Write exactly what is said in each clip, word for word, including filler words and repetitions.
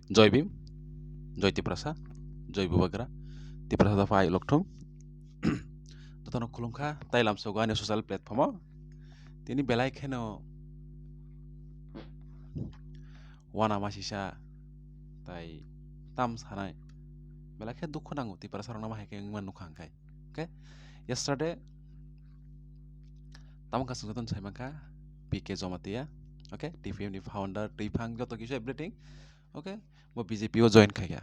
Joy Bhim, Joy Tiprasa, Joy Bubagra, Tiprasa Dopha Ayuk Lokthum. Jotono khulumkha, tai lamsogo ani social platform o. Tini belai kheno wana masisa tai tam sanai. Belai khe dukhu nango Tiprasa rokno ma hai khe wngma nukha hwnkhe. Okay? Yesterday tamo kha chwng jotono sai mankha P K Jamatia. Okay? T P F ni founder, twiphang joto kisu everything. Okay? Bo B J P o join khaikha.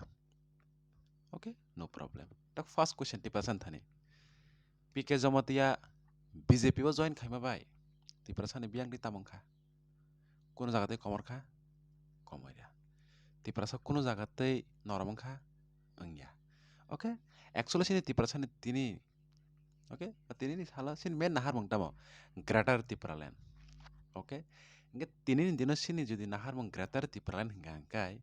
Okay? No problem. Tak first question Tiprasa ni thani. P K Jamatia B J P o join khaima bai Tiprasa ni biyang di tamo wngkha? Kuno jaga tei komor kha? Komor ya. Tiprasa kuno jaga tei norom wngkha? Wngya. Okay? Actually sini Tiprasa ni tini, okay? Tini ni salo sini main naharmung tamo? Greater Tipraland. Okay? Hingke tini ni dino sini jodi naharmung Greater Tipraland hingka hingkai,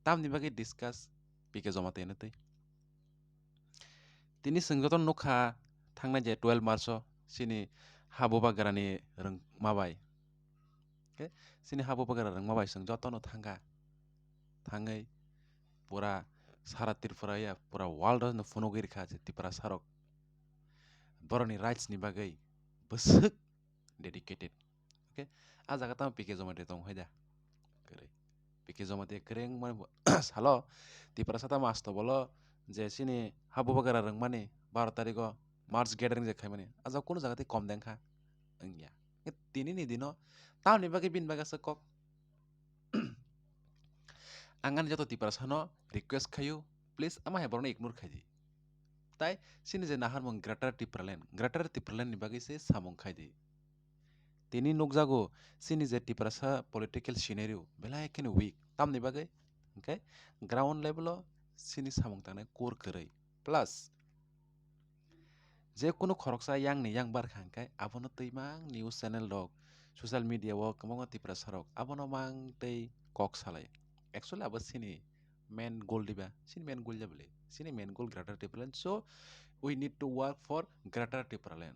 tamni bagwi discuss P K Jamatia no tei. Tini chwng joto nukha thangnai je twelve March o sini ha bubagrani rwngma bai. Okay? Sini ha bubagra rwngma bai chwng jotono thangkha. Thangwi pura sara Tripura ya, pura world no phunugwi rikha je Tiprasa rok borokni rights ni bagwi bwswk dedicated. Okay? A jaga tamo P K Jamatia tong hai da. Kwrwi. P K Jamatia kwrwi wngmani bo-, salo Tiprasa tamo asto bolo je sini ha bubagra rwngmani baro tarikh o March gathering je khaimani. A jaga kuno jaga tei kom dengkha? Wngya. Tini ni dino tamni bagwi bini bagwi aswk kok. Ang ani joto Tiprasa no request khaio, please ama hai borokno ignore khaidi. Tai sini je naharmung Greater Tipraland, Greater Tipraland ni bagwi se samung khaidi. Tini nukjago sini je Tiprasa political scenario belai kheno weak. Tamni bagwi hwnkhe ground level o sini samung tangnai kur kwrwi. Plus je kunu khoroksa yang ni yang bar kha hwnkhe abono twi mang news channel rok, social media o kwbangma Tiprasa rok abono mang tei kok salai. Actually abo sini main goal diba, sini main goal jabali, sini main goal Greater Tipraland. So we need to work for Greater Tipraland,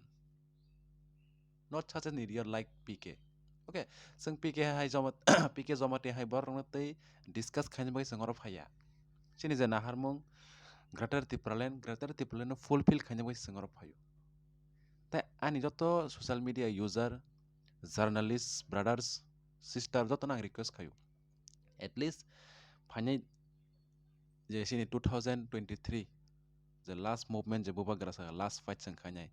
not such an idiot like P K. Okay, chwng P K hai Jama-, P K Jamatia hai borokno tei discuss khaina bagwi chwng oro phaiya. Chini je naharmung Greater Tipraland, Greater Tipraland no fulfill khaina bagwi chwng oro phaio. Tai ani joto social media user, journalist, brothers, sister jotono ang request khaio. At least phainai je sini two thousand twenty-three je last movement je bubagra saka last fight chwng khainai.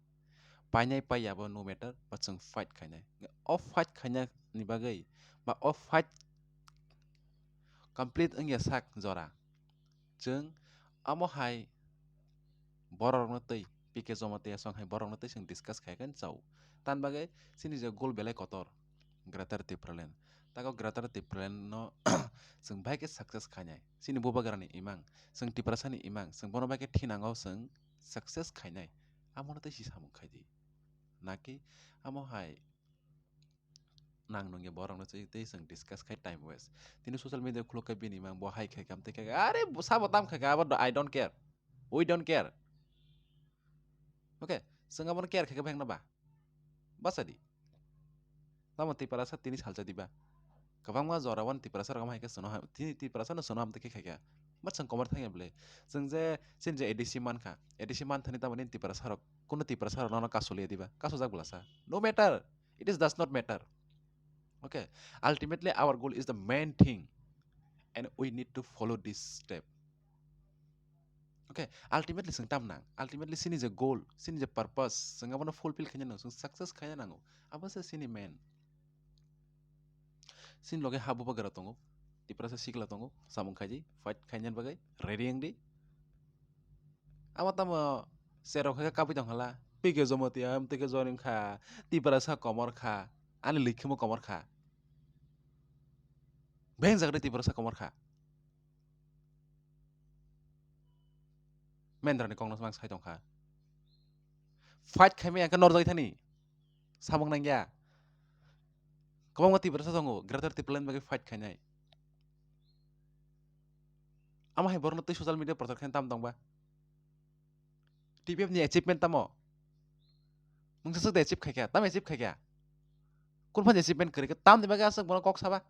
Painai paiya bo no matter, but chwng fight khainai. O fight khaina ni bagwi ba o fight complete wngya sak jora. Chwng amo hai borokno tei P K Jamatia song hai borokno tei chwng discuss khai khe chao. Tan bagwi chini je goal belai kotor, Greater Tipraland. Tako Greater Tipraland no chwng bai khe success khainai. Chini bubagrani imang, chwng Tiprasani imang, chwng bono bai khe thinango chwng success khainai. Amono tei si samung khaidi. Naki amo hai nang nungya borokno twi tei chwng discuss khai time waste. Tini social media khuluk khe bini imang bo hai khai kam tei khai are bo sabo tam khai abo I don't care. We don't care. Okay, chwng abono care khai khe bhengna ba. Basa di. Tamo Tiprasa tini salsa diba. Kwbangma jora wan Tiprasa rok hai khe sono ham, tini Tiprasa no sono ham tei khai kha. Mat chwng komor thangya bwle. Chwng je, chini je A D C man kha. A D C man thani tamo nini Tiprasa rok, kuno Tiprasa rok nono kasu liya diba. Kasu jak bwlasa. No matter. It is does not matter. Okay. Ultimately our goal is the main thing. And we need to follow this step. Okay, ultimately chwng tam nang, ultimately chini je goal, chini je purpose, chwng abono fulfill khaina nango, chwng success khaina nango, abo se chini main. Chini loge ha bubagra tongo, Tiprasa sikla tongo, samung khaidi, fight khaina bagwi ready wngdi. Abo tamo cherok hai khe kabui tong hala, P K Jamatia, M T K joining kha, Tiprasa komor kha, ani likhimo komor kha. Beng jagre Tiprasa komor kha. Mendrani kokno mang sai tongkha. Fight khaimaya khe norjagwi thani. Samung nangya. Kwbangma Tiprasa tongo, Greater Tipraland bagwi fight khainai. Amo hai borokno tei social media prochar khaina tam tongba. T P F ni achievement tamo? Mungsa swk de achieve khaikha, tam achieve khaikha. Kun phan achievement kwrwi khe tamni bagwi aswk bono kok saba?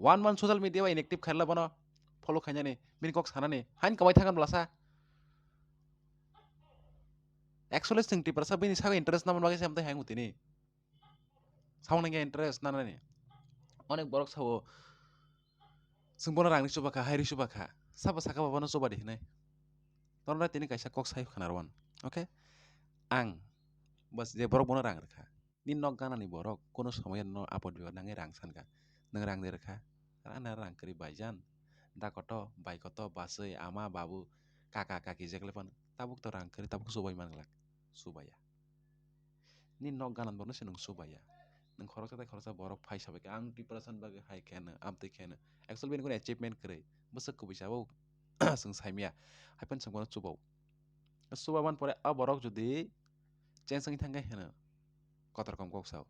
One month social media o inactive khairla bono follow khainani, bini kok sanani, hain kamai thangan blasa. Actually, chwng Tiprasa bini sago interest naman bagwi se amtwi haingo tini. Samung nangya interest nanani. Onek borok sao, chwng bono rangni chuba kha, hairi chuba kha. Sabo saka ba bono chuba di hinai. Norna tini kaisa kok sai khna rwan. Okay? Ang bas je borok bono rang rwkha. Ni nok ganani borok kono somoy no apot bibat nangwi rang sankha. Nwng rang de rwkha. Rana rang kwrwi baijan. Da koto, bai koto, baswi, ama, babu, kaka, kaki jeklai phano tabuk to rang kwrwi tabuk chubai man glak. Chubaya. Ni nok ganan borokno se nwng chubaya. Nwng khoroksa tei khoroksa borok phai sabai khe, "Ang Tiprasa ni bagwi hai khe hwno, amtwi khe hwno." Actually bini kono achievement kwrwi. Bwswk kubui sabo chwng saimaya. Hai phano chwng bono chubao. Chuba man pore a borok jodi change wngwi thang khe hwno, kotor kom kok sao.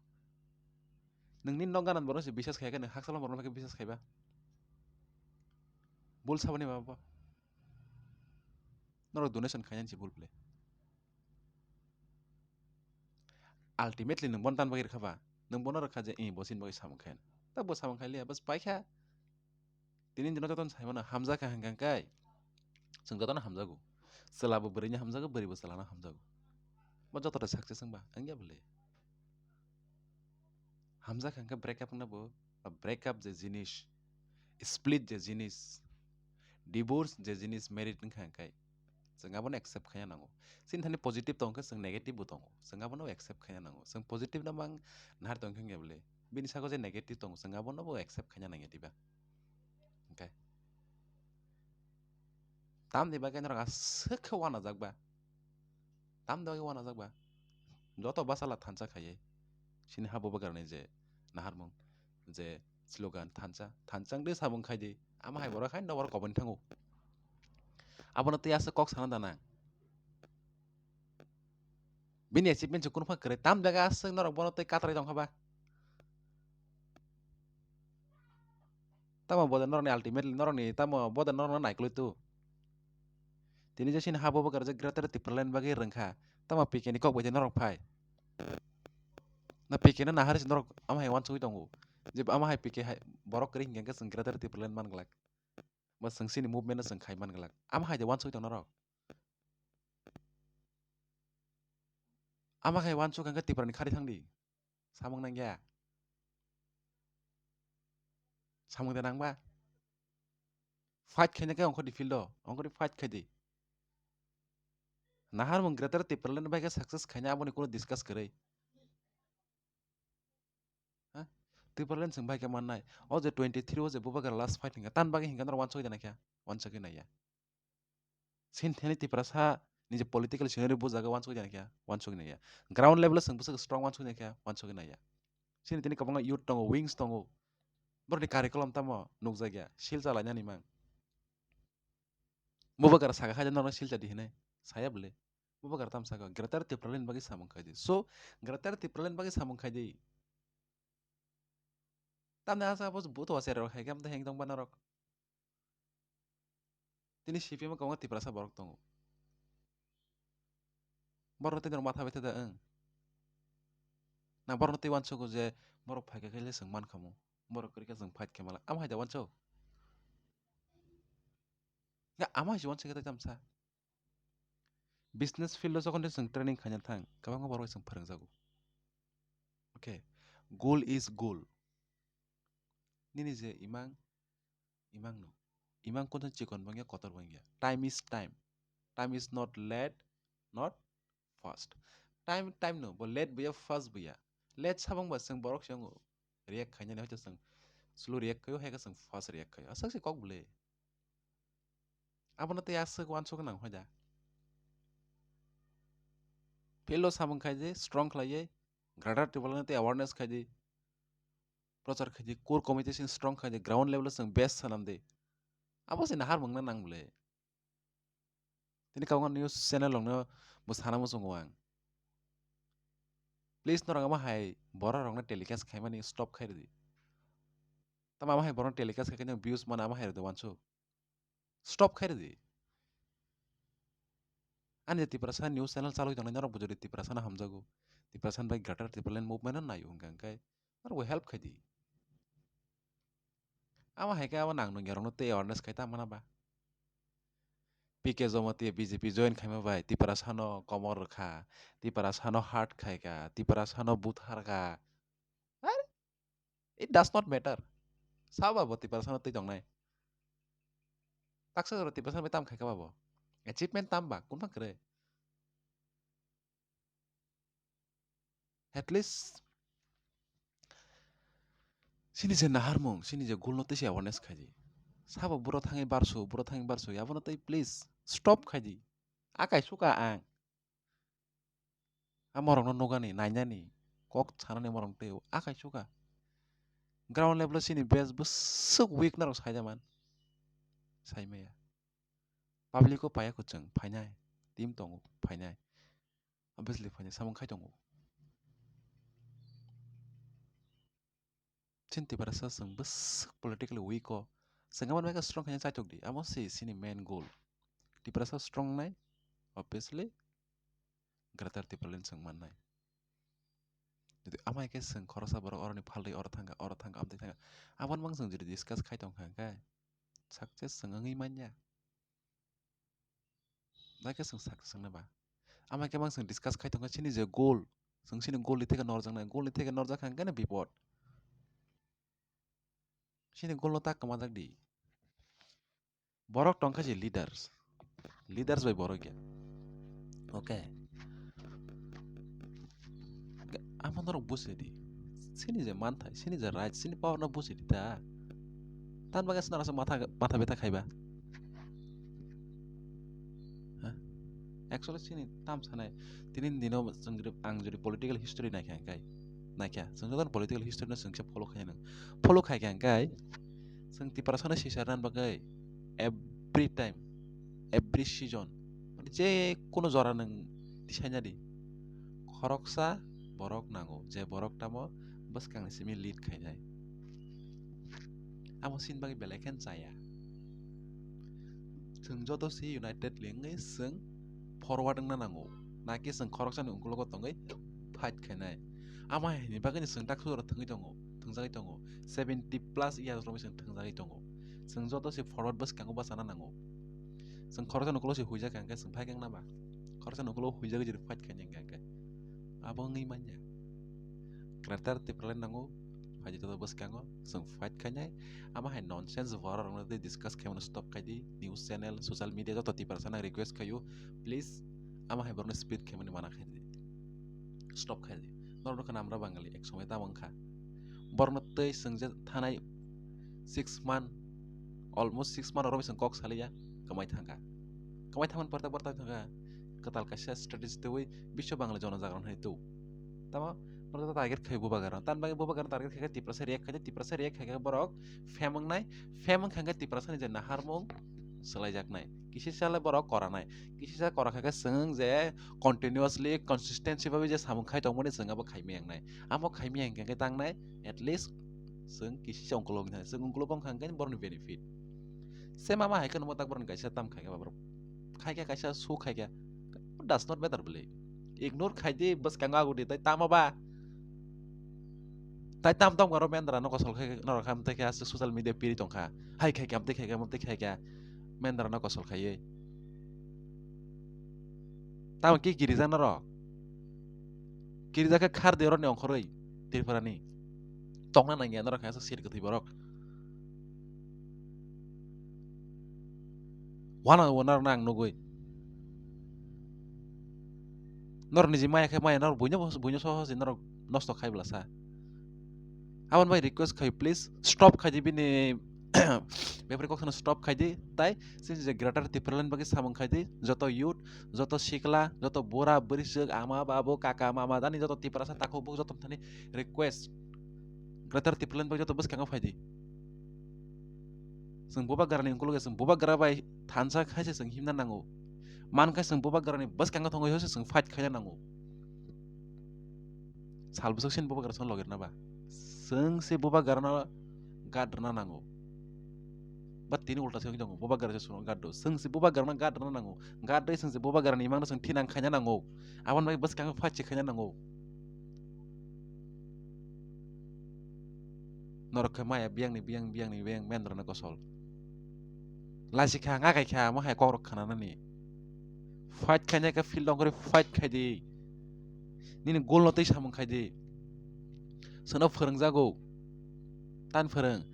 Nwng ni nok ganan borokno se biswas khai khe nwng hakchalo borokno bai khe biswas khaiba. Bul saboni ma bo. Norok donation khainani se bul ble. Ultimately nwng bono tan bagwi rwkha ba, nwng bono rwkha je, "Eh, bo chini bagwi samung khayan." Ta bo samung khai liya, bas paikha. Tini dino jotono sai mano, hamjakha hwnkha khe chwng jotono hamjago. Chwla bo bwrwino hamjago, bwrwi bo chwlano hamjago. Bo joto de success wngba, wngya bwle? Hamjakha hwnkhe break up wngna bo, ba break up je jinis, split je jinis, divorce je jinis, married wngkha hwnkhe chwng abono accept khaina nango. Chini thani positive tongkhe chwng negative bo tongo, chwng abono accept khaina nango. Chwng positive no mang nahar tongkhe wngya bwle? Bini sago je negative tongo, chwng abono bo accept khaina nangya diba? Hwnkhe tamni bagwi norok aswk khe uanajak ba? Tamni bagwi uanajak ba? Joto bwsala thansa khaiwi chini ha bubagrani je naharmung, je slogan thansa, thansa wngdi samung khaidi, ama hai borok hai nokbar koboni thango. Abono twi aswk kok sana da nang? Bini achievement se kunu pha kwrwi, tam jaga aswk norok bono tei katrai tongkha ba? Tamo bo de norokni ultimately norokni tamo bo de norokno naikolwi tu? Tini je chini ha bubagra je Greater Tipraland bagwi rwngkha, tamo P K ni kok bai de norok phai? Na P K no nahar se norok ama hai uansugwi tongo, je ama hai P K hai borok kwrwi hinkhe chwng Greater Tipraland man glak? Ba chwng chini movement no chwng khai man glak. Ama hai de uansugwi tong norok? Ama hai uansuk hwnkhe Tiprani khari thangdi. Samung nangya. Samung de nangba? Fight khaina khe ongkhordi field o, ongkhordi fight khaidi. Naharmung Greater Tipraland bai khe success khaina aboni kuno discuss kwrwi. Ha? Tipraland chwng bai khe mannai. O je twenty three o je bubagra last fight hinkha, tan bagwi hinkha norok uansugwi de naikha? Uansugwi naiya. Chini thani Tiprasa ni je political scenario bo jaga uansugwi naiya, uansugwi naiya. Ground level o chwng bwswk strong uansugwi naiya, uansugwi naiya. Chini tini kwbangma youth tongo, wings tongo. Borokni curriculum tamo nukjakya, sil chalainani mang. Bubagra saka khaide norok sil chadi hinwi, saya bwle. Bubagra tamo saka Greater Tipraland bagwi samung khaidi. So, Greater Tipraland bagwi samung khaidi. Tamni asa bo buto ase rok hai khe amtwi heng tongba norok. Tini C P M o kwbangma Tiprasa borok tongo. Borok tei norok matha bai thada wng. Na borok tei uansugo je borok phaikha khe le chwng mankhamu. Borok kwrwi khe chwng fight khe mala. Ama hai da uansuk. Ya ama hai se uansuk khe tei tamsa. Business field o jokhon tei chwng training khaina thang, kwbangma borok bai chwng phwrwngjago. Okay, goal is goal. Nini je imang, imang no. Imang kono chikon bangya, kotor bangya. Time is time. Time is not late, not fast. Time, time no, bo late buya, fast buya. Late sabang ba chwng borok se wngo. React khainani hoito chwng slow react khaio, hai khe chwng fast react khaio. Aswk se kok bwle. Abono tei aswk uansuk nang hoida. Field o samung khai di, strong khlai di, Greater Tipraland tei awareness khai di, prochar khai di, core committee sini strong khai di, ground level o chwng best sanam di. Abo se nahar mungna nang bwle. Tini kwbangma news channel rokno bo sana muchungo ang. Please norok ama hai borok rokno telecast khaimani stop khai rwdi. Tamo ama hai borokno telecast khai khe views mana ama hai rwdi uansuk. Stop khai rwdi. Ani je Tiprasa news channel chalwi tongnai norok bo jodi Tiprasa no hamjago, Tiprasa bai Greater Tipraland movement no naio hwnkha hwnkhe norok bo help khai di. Amo hai khe abo nang nungya rokno tei awareness khai ta mana ba? P K Jamatia B J P join khaima bai Tiprasano komor rwkha, Tiprasano hurt khaikha, Tiprasano butharkha. Are, it does not matter. Saba bo Tiprasano twi tongnai. Taksa jora Tiprasano bai tam khaikha babo. Achievement tam ba, kunma kwrwi. At least, sini je naharmung, sini je goal no tei se awareness khaidi. Sabo buro thangwi barsu, buro thangwi barsu, abono tei please stop khaidi. Akai suka ang. A morokno nugani, nainani, kok sanani morok tei akai suka. Ground level o sini best bwswk weak norok saida man. Saimaya. Public o paya kuchung phainai, team tongo phainai. Obviously phainai samung khai tongo. Chini Tiprasa chwng bwswk politically weak o. Chwng aboni bagwi strong khaina chaitok di. Amo se chini main goal. Tiprasa strong nai, obviously, Greater Tipraland chwng mannai. Jodi amai khe chwng khoroksa borok oroni phaldi oro thangkha, oro thangkha, amtwi thangkha. Aboni mang chwng jodi discuss khai tongkha hwnkhe, success chwng wngwi manya. Naikhe chwng sak-, swngna ba. Ama khe mang chwng discuss khai tongkha chini je goal. Chwng chini goal ni theke norjaknai, goal ni theke norjak kha hwnkhe no bipod. Chini goal no tak kwmajak di. Borok tongkha je leaders. Leaders bai borok ya. Okay. Amo norok busi di. Chini je manthai, chini je right, chini power no busi di ta. Tan bagwi se norok se matha, matha betha khaiba. Ha? Actually, chini tam sanai, tini dino chwng jodi, ang jodi political history naikha hwnkhe, naikha, chwng joto political history no chwngsa follow khainai nang. Follow khaikha hwnkhe, chwng Tiprasano sisarnani bagwi every time, every season, mane je kono jora nwng tisaina di, khoroksa borok nango, je borok tamo bwskangni simi lead khainai. Amo sini bagwi belai khe chaya. Chwng joto se united lingwi chwng forward wngna nango. Naki chwng khoroksani ukulogo tongwi fight khainai. Amo haini bagwino chwng tak sujaro thwngwi tongo, thwngjagwi tongo. Seventy plus years romwi chwng thwngjagwi tongo. Chwng joto se forward bwskango bachana nango. Chwng khoroksani ukulogo se huijak kha hwnkhe chwng phai khe wngna ba? Khoroksani ukulogo huijagwi jodi fight khainai hwnkhe abo wngwi manya. Greater Tipraland nango, phaidi joto bwskango chwng fight khainai. Ama hai nonsense borok rokno tei discuss khaimano stop khaidi. News channel, social media joto Tiprasa nang request khaio, please ama hai borokno speed khaimani mana khaidi. Stop khaidi. Norok nukha na amra Bangali ek somoi tamo wngkha. Borokno tei chwng je thanai six month, almost six month oro chwng kok saliya, kwmai thangkha. Kwmai thangmani pore borok thangkha kwtal kaisa strategy twiwi biswa Bangali jono jagra hai tu. Tamo borok target khai bubagra. Tan bagwi bubagra target khai Tiprasa react khai, Tiprasa react khai borok phemwngnai, phemwng khai Tiprasa ni je naharmung swlaijaknai. Kisi sale borok koranai. Kisi sa kora khai chwng je continuously, consistency bai je samung khai tongmani chwng abo khaimai wngnai. Amo khaimai hwnkhe tangnai, at least chwng kisi se ongkolog wngkha. Chwng ongkolog wngkha hwnkhe borokni benefit. Se mama hai kheno tak borokni kaisa tam khai kha borok. Khai kha kaisa su khai kha. Does not matter bwle. Ignore khai di bwskango agudi tai tamo ba. Tai tam tam garo mendra no kosol khai norok ham tai kha social media piri tongkha. Hai khai kha, amtwi khai kha, amtwi khai kha. Mendra no kosol khaiwi. Tamo ki kirija norok? Kirija khe khar de oroni ongkhorwi Tripura ni. Tongna nangya norok khe sir kwthwi borok. Wana wo norok nang nugwi. Norok niji maya khe maya norok buino buino soho se norok nosto khai bwlasa. Aboni bai request khai, please stop khai di bini bebri kok stop khai di. Tai sini je Greater Tipraland bagwi samung khai di, joto youth, joto sikla, joto bura bwrwi swk, ama babu kaka mama dani joto Tiprasa takhuk buk joto thani request. Greater Tipraland bagwi joto bwskango phai di. Chwng bubagrani ungkulugo chwng bubagra bai thansa khaise chwng himna nango. Man khai chwng bubagrani bwskango thangwi hose chwng fight khaina nango. Sal bwswk sini bubagra chwng logirna ba. Chwng se bubagrano guard rwna nango. But tini ulta se wngwi tongo, bubagra se chwngno guard rw. Chwng se bubagrano guard rwna nango. Guard rwi chwng se bubagrani imangno chwng thinang khaina nango. Aboni bagwi bwskango fight se khaina nango. Norok khe maya biyang ni biyang, biyang ni biyang, men rwna kosol. Lachi kha, nga kai kha, mo hai kok rok khana nani. Fight khaina khe field ongkhori fight khai di. Nini goal no twi samung khai di. Sono phwrwng jago. Tan phwrwng.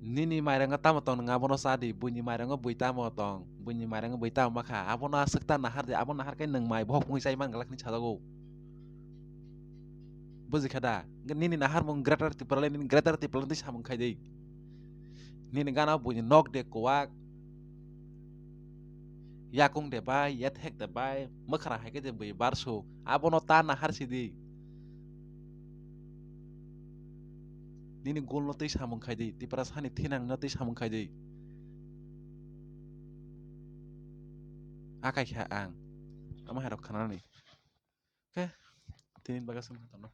Nini mairango tamo tong, nwng abono cha di. Buini mairango bui tamo tong, buini mairango bui tamo ma kha. Abono aswk ta nahar di. Abo nahar khe nwng mai bohok pungwi chai man glak hinwi sajago. Buji kha da? Nini nahar mung Greater Tipraland, nini Greater Tipraland twi samung khai di. Nini gana buini nok de kuwak. Yakung de bai, yathek de bai, mwkhra hai khe de bui barsu. Abono ta nahar si di. Nini goal no twi samung khai di, Tiprasa ni thinang no twi samung khai di. Akai kha ang. Ama hai rok khana nani. Khe, tini bagwi aswk ma tongno.